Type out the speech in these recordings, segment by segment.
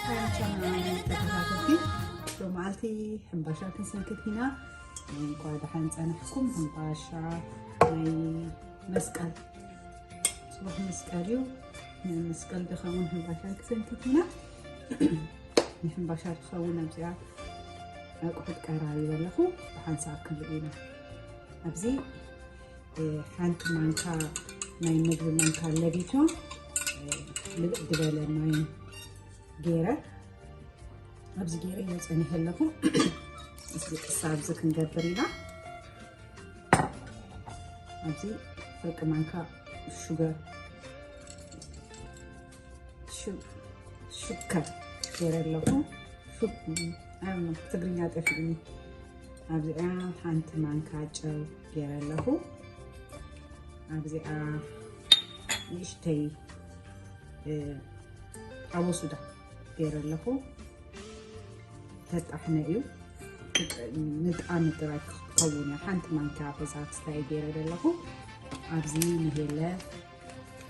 ሰላም ቻናል ተከታተልቲ፣ ሎማዓልቲ ሕምባሻ ክንሰንክት ኢና። እንኳ ደሓን ጸናሕኩም። ሕምባሻ ናይ መስቀል፣ ጽባሕ መስቀል እዩ። ንመስቀል ዝኸውን ሕምባሻ ክንሰንክት ኢና። ንሕምባሻ ዝኸውን ኣብዚኣ ኣቑሑት ቀራሪበ ኣለኹ። ብሓንሳብ ክንርኢ ኢና። ኣብዚ ሓንቲ ማንካ ናይ ምግቢ ማንካ ለቢቶ፣ ልብእ ዝበለ ማይ ገይረ፣ ኣብዚ ገይረ እየ ጸኒሐ ኣለኹ። እዚ ቅሳ ኣብዚ ክንገብር ኢና። ኣብዚ ፍርቂ ማንካ ሹገር፣ ሹ-፣ ሹከር ገይረ ኣለኹ። ሹ-፣ I don't know፣ ትግርኛ ጠፊእኒ። ኣብዚኣ ሓንቲ ማንካ ጨው ገይረ ኣለኹ። ኣብዚኣ ንእሽተይ፣ እ፣ ኣቦሱዳ ገይረ ኣለኹ። ተጣሕነ እዩ። ንጣዕሚ ጥራይ ክኸውን እያ። ሓንቲ ማንካ በዛ ክስታይ ገይረ ዘለኹ። ኣብዚ ንሄለ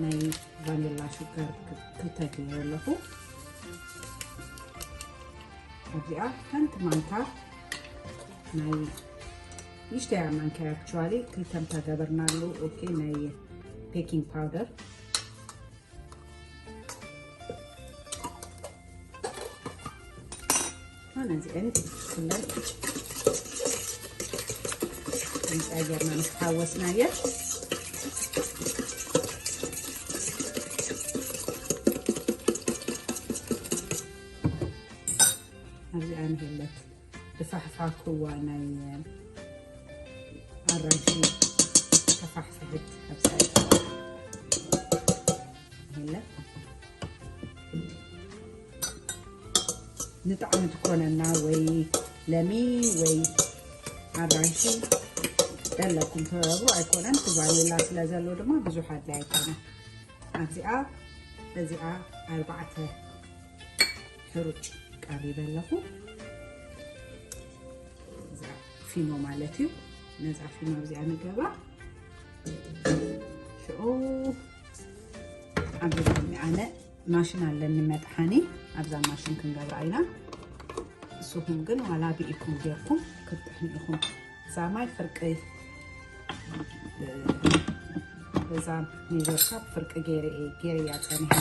ናይ ቫኒላ ሹገር ክልተ ገይረ ኣለኹ። ኣብዚኣ ሓንቲ ማንካ ናይ ንእሽተያ ማንካ፣ actually ክልተ ምታ ገበርናሉ። ኦኬ፣ ናይ ቤኪንግ ፓውደር። ነዚአን ኩለን ከምዚኣ ጌርና ምስ ሓወስናየን፣ ኣብዚኣ ንሄለት ዝፋሕፋኽዋ ናይ ኣራንሺ ተፋሕፍሕት ኣብዚኣ የለ። ንጣዕሚ ትኮነና ወይ ለሚ ወይ ኣራንሺ ዘለኩም ተረብሩ ኣይኮነን። እቲ ቫኒላ ስለ ዘሎ ድማ ብዙሕ ኣድላይ ኣይኮነን። ኣብዚኣ፣ እዚኣ ኣርባዕተ ሕሩጭ ቀሪበ ኣለኹ። እዚኣ ፊኖ ማለት እዩ። ነዛ ፊኖ ኣብዚኣ ንገብራ። ሽዑ ኣብዚ ጎኒ ኣነ ማሽን ኣለኒ መጥሓኒ፣ ኣብዛ ማሽን ክንገብራ ኢና። ንስኹም ግን ዋላ ብኢድኩም ጌርኩም ክትጥሕኑ ኢኹም። እዛ ማይ ፍርቂ፣ እ፣ በዛ ሜጀር ካፕ ፍርቂ ገይረ እየ፣ ገይረ እያ ጸኒሐ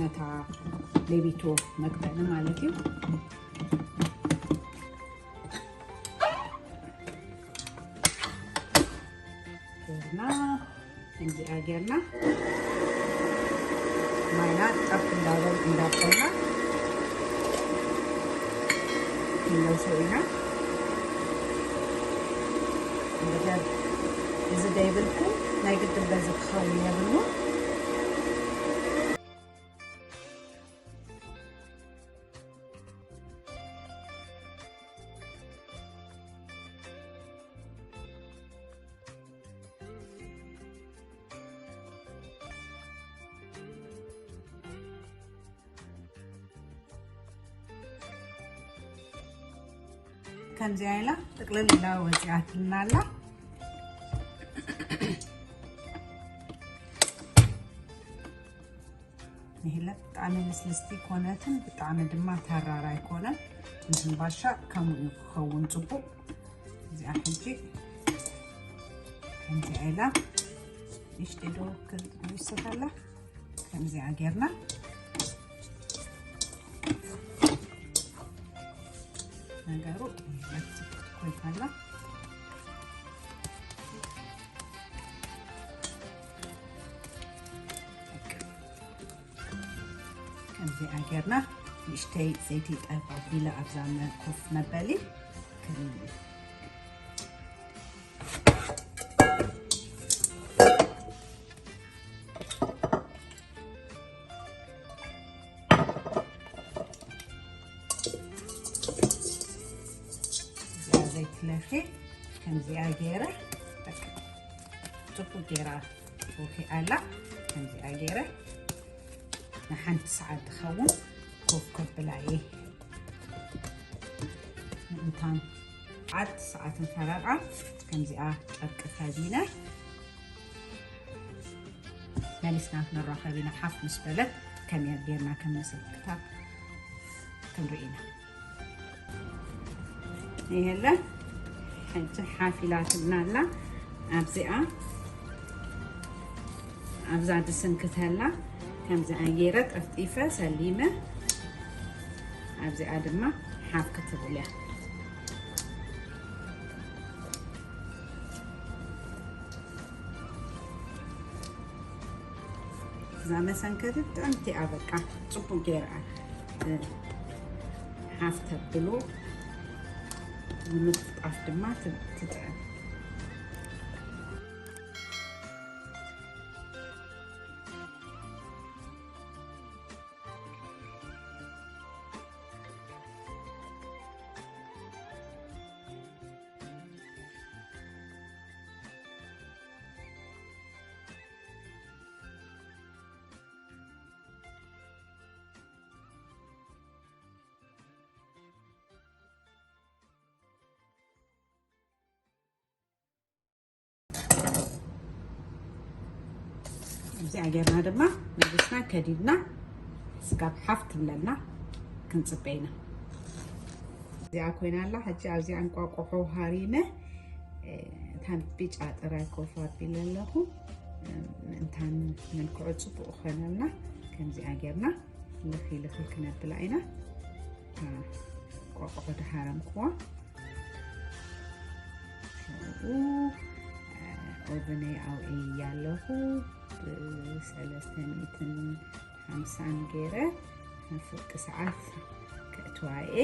ነታ ሌቢቶ መቅጠኒ ማለት እዩ። ጌርና፣ ከምዚኣ ጌርና ማይና ጠብ እንዳበል እንዳበልና ክንለውሶ ኢና። እንድሕር እዚ ደይብልኩም ናይ ግድን በዚ ክኸውን የብሉን። ከምዚኣ ኢላ ጥቅልል ኢላ ወፂኣትልና ኣላ። ንሄለ ብጣዕሚ ልስልስቲ ኮነትን ብጣዕሚ ድማ ተራር ኣይኮነን። ንሕምባሻ ከምኡ እዩ ክኸውን ጽቡቕ። እዚኣ ሕጂ ከምዚኣ ኢላ ንእሽተይ ዶ ክውስኸላ። ከምዚኣ ጌርና ነገሩ ኮይታላ። ከምዚኣ ጌርና ንእሽተይ ዘይቲ ጠብ ኣቢለ ኣብዛ መ-፣ ኮፍ መበሊ ከም እዚኣ ዘይትለፊ ከምዚኣ ገይረ፣ በቃ፣ ጽቡቅ ገይራ ወኪ ኣላ። ከምዚኣ ገይረ ንሓንቲ ሰዓት ዝኸውን ኮፍ ከብላ እየ። ምእንታን ዓት ሰዓትን ፈረቓ ከምዚኣ ጨርቂ ከቢነ መሊስና ክንራኸብ ኢና። ሓፍ ምስ በለት ከመይ ጌርና ከም ንስክታ ክንርኢ ኢና። ይሄለ ሕጂ ሓፍ ኢላትና ኣላ። ኣብዚኣ፣ ኣብዛ ድስቲ ክንክተላ ከምዚኣ ገይረ ጠፍጢፈ ሰሊመ። ኣብዚኣ ድማ ሓፍ ክትብል እያ። እዛ መሰንከቲት ጥዕምቲ እያ። በቃ ጽቡቅ ገይራ፣ እ፣ ሓፍ ተብሎ ንምጥጣፍ ድማ ት-፣ ትጥዕም። እዚኣ ጌርና ድማ መሊስና ከዲድና ስጋብ ሓፍ ትብለና ክንጽበ ኢና። እዚኣ ኮይና ኣላ። ሕጂ ኣብዚኣ እንቋቑሖ ሃሪመ፣ እ፣ እታ ብጫ ጥራይ ኮፍ ኣቢለ ኣለኹ። እ፣ ምእንታን መልክዑ ጽቡቕ ክኾነልና ከምዚኣ ጌርና ልኺ ልኺ ክነብላ ኢና። እ፣ እንቋቑሖ ድሃረምክዋ። ሽዑ፣ እ፣ ኦቨነይ ኣውዒየ ኣለኹ። ብሰለስተ ሚእትን ሓምሳን ገይረ ንፍርቂ ሰዓት ከእትዋ እየ።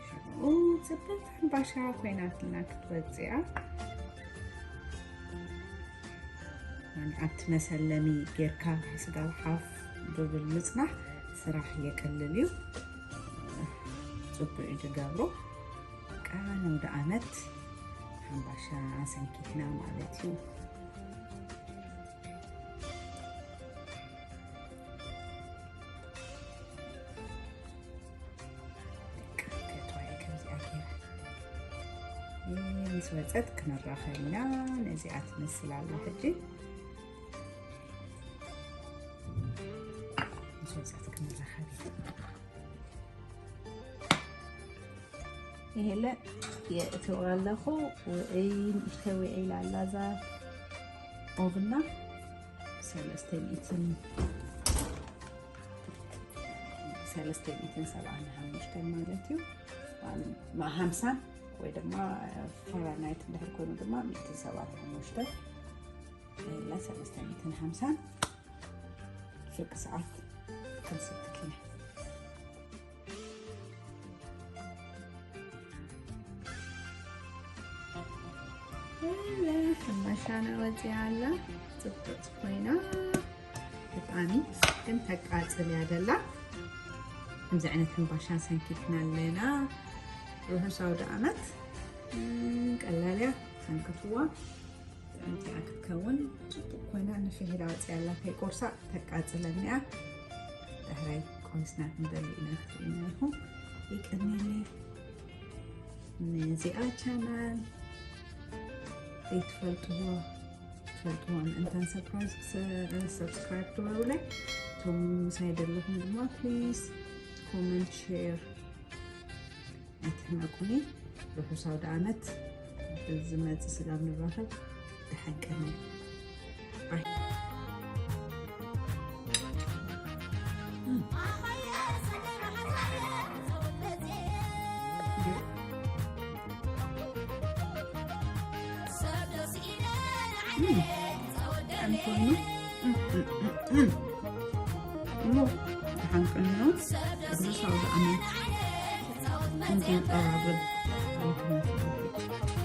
ሽዑ ጽብቕቲ ሕምባሻ ኮይናትና ክትወጽእ እያ። ኣብቲ መሰለሚ ጌርካ ስጋብ ሓፍ ብብል ምጽናሕ ስራሕ የቅልል እዩ። ጽቡቅ እዩ ዝገብሮ። በቃ ነውደ ዓመት ሓምባሻ ሰንኪትና ማለት እዩ። ከትዋየ ከምዚኣ ገይረ፣ እ፣ ምስ ወፀት ክንራኸብ ኢና። ነዚኣ ትመስል ኣላ ሕጂ። ምስ ወፀት ክንራኸብ ኢና። ይሄለ የእትዋ ኣለኹ። ውዕይ፣ ንእሽተይ ውዕይ ኢላ ኣላ እዛ ኦቭና። ሰለስተ ሚእትን፣ ሰለስተ ሚእትን ሰብዓን ሓሙሽተን ማለት እዩ። ማ-፣ ሓምሳን ወይ ድማ ፋራናይት እንድሕር ኮይኑ ድማ ሚእትን ሰብዓን ሓሙሽተን፣ ኢላ ሰለስተ ሚእትን ሓምሳን ፍርቂ ሰዓት ክንሰክት ኢና። ሕምባሻና ወፂኣ ኣላ። ፅብቅቲ ኮይና ብጣዕሚ ግን ተቃፅል እያ ደላ። ከምዚ ዓይነት ሕምባሻ ሰንኪትና ኣለና። ርሑስ ኣውደ ዓመት። እም፣ ቀላል እያ፣ ሰንክትዋ። ጥዕምቲ እያ ክትከውን። ፅቡቅ ኮይና ንፍሕ ኢላ ወፂኣ ኣላ። ከይቆርሳ ተቃፅለኒ እያ። ዳሕራይ ቆሪስና ክንደሊ ኢና፣ ክትርእዩና ኢኹም። ይቀኒለይ። ነዚኣ ቻናል ዘይትፈልጥዎ፣ ትፈልጥዎ ምእንታን ሰብስክራይብ፣ ሰ-፣ ሰብስክራይብ ግበሩለይ። እቶም ምሳይ ዘለኹም ድማ ፕሊዝ ኮመንት፣ ሼር ኣይትሕመቁኒ። ርሑስ ኣውደ ዓመት። ብዝመጽእ ስጋብ ንራኸብ። ደሓን ቀኒ። ባይ። እም። ጥዑም ኮይኑ። እም፣ እም፣ እም፣ እም። እሞ ደሓን ቀኒ። ርሑስ ኣውደ ዓመት። ክንቀራረብ ኣይትመልከቱ።